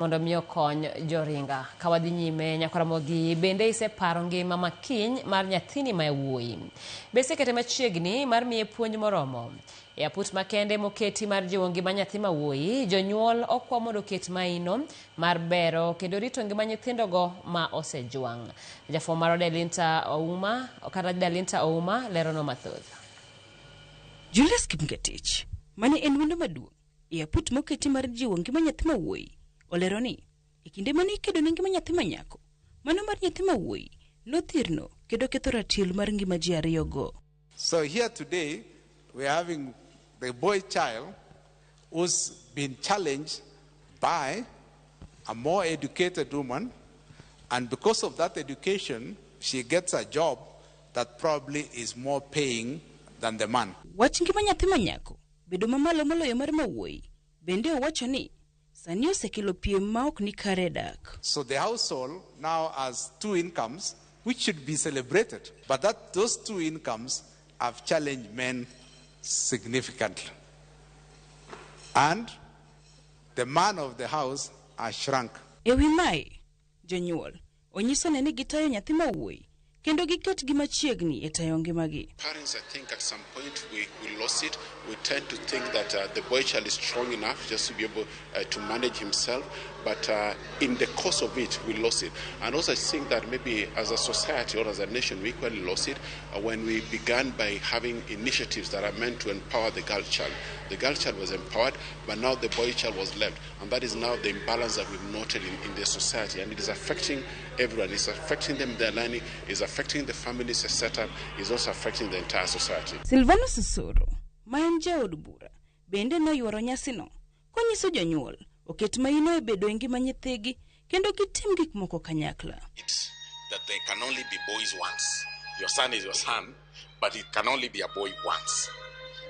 Mondo mi okony joringa. Ka wadhi nyime nyakwaramogi, bende iseparo ngima ma kiny mar nyathini ma wuoyi? Be isekete machiegni mar miye puonj moromo? E aput makende moketi mar jiwo ngima nyathi ma wuoyi, jonyuol okwa mondo oket maino mar bero kendo rito ngima nyithindogo ma osejwang'. Jafwambo marwa Delinta Ouma, kata Dalinta Ouma leronwa mathoth. Julius Kipngetich, mane en wendo maduong' E aput moketi mar jiwo ngima nyathi ma wuoyi, olero ni, e kinde mane ikedo ne ngima nyathi ma nyako, mano mar nyathi ma wuoyi nothirno kendo ketho ratil mar ngima ji ariyogo. So here today we are having the boy child who's been challenged by a more educated woman, and because of that education, she gets a job that probably is more paying than the man. Wach ngima nyathi ma nyako bedo mamalo moloyo mar ma wuoyi bende owacho ni sani osekelo piem ma ok ni kare e dak. So the household now has two incomes which should be celebrated, but that those two incomes have challenged men significantly. And the man of the house has shrunk. E wi mae, jonyuol onyiso ne ni gitayo nyathi ma wuoyi kendo giketgi machiegni e tayo ngimagi. Parents, I think at some point we, we lost it. We tend to think that the boy child is strong enough just to be able to manage himself, but in the course of it, we lost it. And also, I think that maybe as a society or as a nation, we equally lost it when we began by having initiatives that are meant to empower the girl child. The girl child was empowered, but now the boy child was left. And that is now the imbalance that we've noted in, in the society. And it is affecting everyone. It's affecting them, their learning, it's affecting the families setup, it's also affecting the entire society. Silvanus Osoro, ma en jaod bura, bende noyuoro nyasino konyiso jonyuol oket maino e bedo e ngima nyithigi kendo gitim gik moko kanyakla. It that there can only be boys once. Your son is your son, but it can only be a boy once.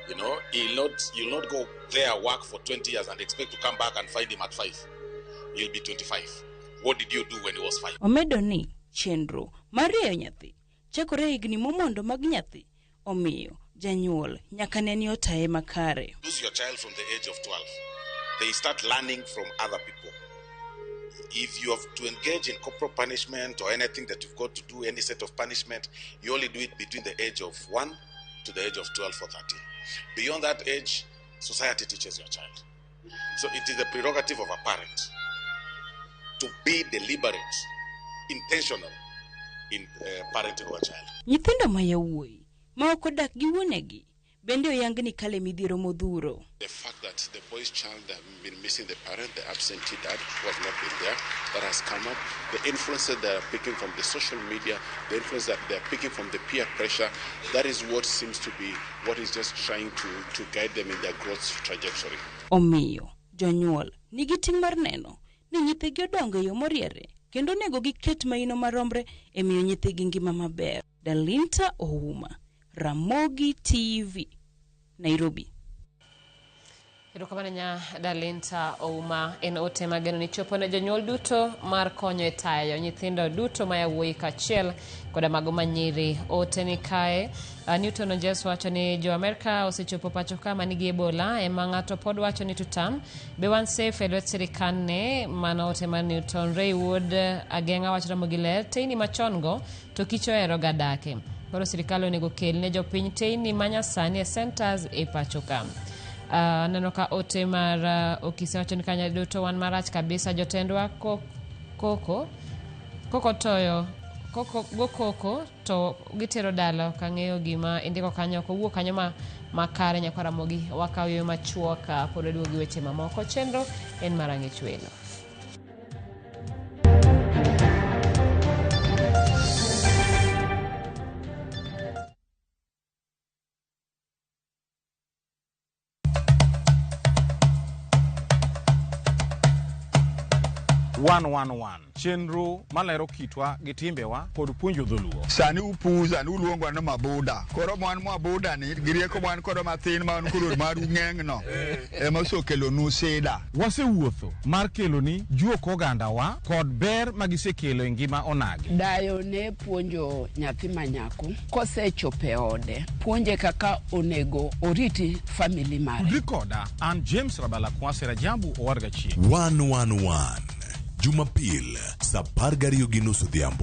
You know, he'll not you'll not go there work for 20 years and expect to come back and find him at 5. He'll be 25. What did you do when he was 5? Omedo ni chenro mar rieyo nyathi chakore e higni momondo mag nyathi, omiyo janyuol nyaka ne ni otaye makare. Lose your child from the age of 12. They start learning from other people. If you have to engage in corporal punishment or anything that you've got to do, any set of punishment, you only do it between the age of 1 to the age of 12 or 13. Beyond that age, society teaches your child. So it is the prerogative of a parent to be deliberate, intentional in parenting of a child. Nyithindo ma yawuoyi ma ok odak gi wuonegi bende oyang ni kale midhiero modhuro. The fact that the boy's child have been missing the parent, the absentee dad who has not been there, that has come up. The influences they are picking from the social media, the influence that they are picking from the peer pressure, that is what seems to be what is just trying to, to guide them in their growth trajectory. Omiyo, jonyuol nigi ting' mar neno ni nyithigi odongo e yo moriere kendo onego giket maino maromre e miyo nyithigi ngima maber. Dalinta Ouma, Ramogi TV, Nairobi. Erokamano nya Dalinta Ouma en ote mageno ni chopo ne jonyuol duto mar konyo e tayo nyithindo duto ma yawuoyi kaachiel koda mago manyiri. Ote ni kae Newton Onjes wacho ni jo Amerka osechopo pacho ka manigi Ebola ema ng'ato pod wacho ni tutam be wan safe e lwet sirikal ne mano ote mar Newton. Ray Wuod Ageng'a wacho Ramogi ler teyni machon go to kich ohero ga dake. Koro sirikal onego kel ne jopiny teyni manyasani e centers e pacho ka. Aneno ka ote mar Okise wacho ni kanya duto wan marach kabisa jotendwa koko koko toyo koko go koko to gitero dala ok ang'eyo gima indiko kanyo ok owuok kanyo ma makare nyakwa Ramogi wakawo yo machuok pod waduogo gi weche mamoko chenro en mar ang'ech welo. One one one chenro malero kitwa gi timbewa kod puonjo dholuo. Sani upuza ni uluongwa ni mabuda. Koro mwan mabuda ni gi rieko mwan kodo mathin ma wan koro maru ng'eng no ema osekelonu sida. Wasewuotho mar keloni juok ogandawa kod ber magisekelo e ngima onagi. Dayo ne puonjo nyathi ma nyako kosechopo e ode, puonje kaka onego oriti family mare. Tudri koda an James Rabala Kwase Rajabu Owadga Chieng. 111. Jumapil, saa 12:30 odhiambo.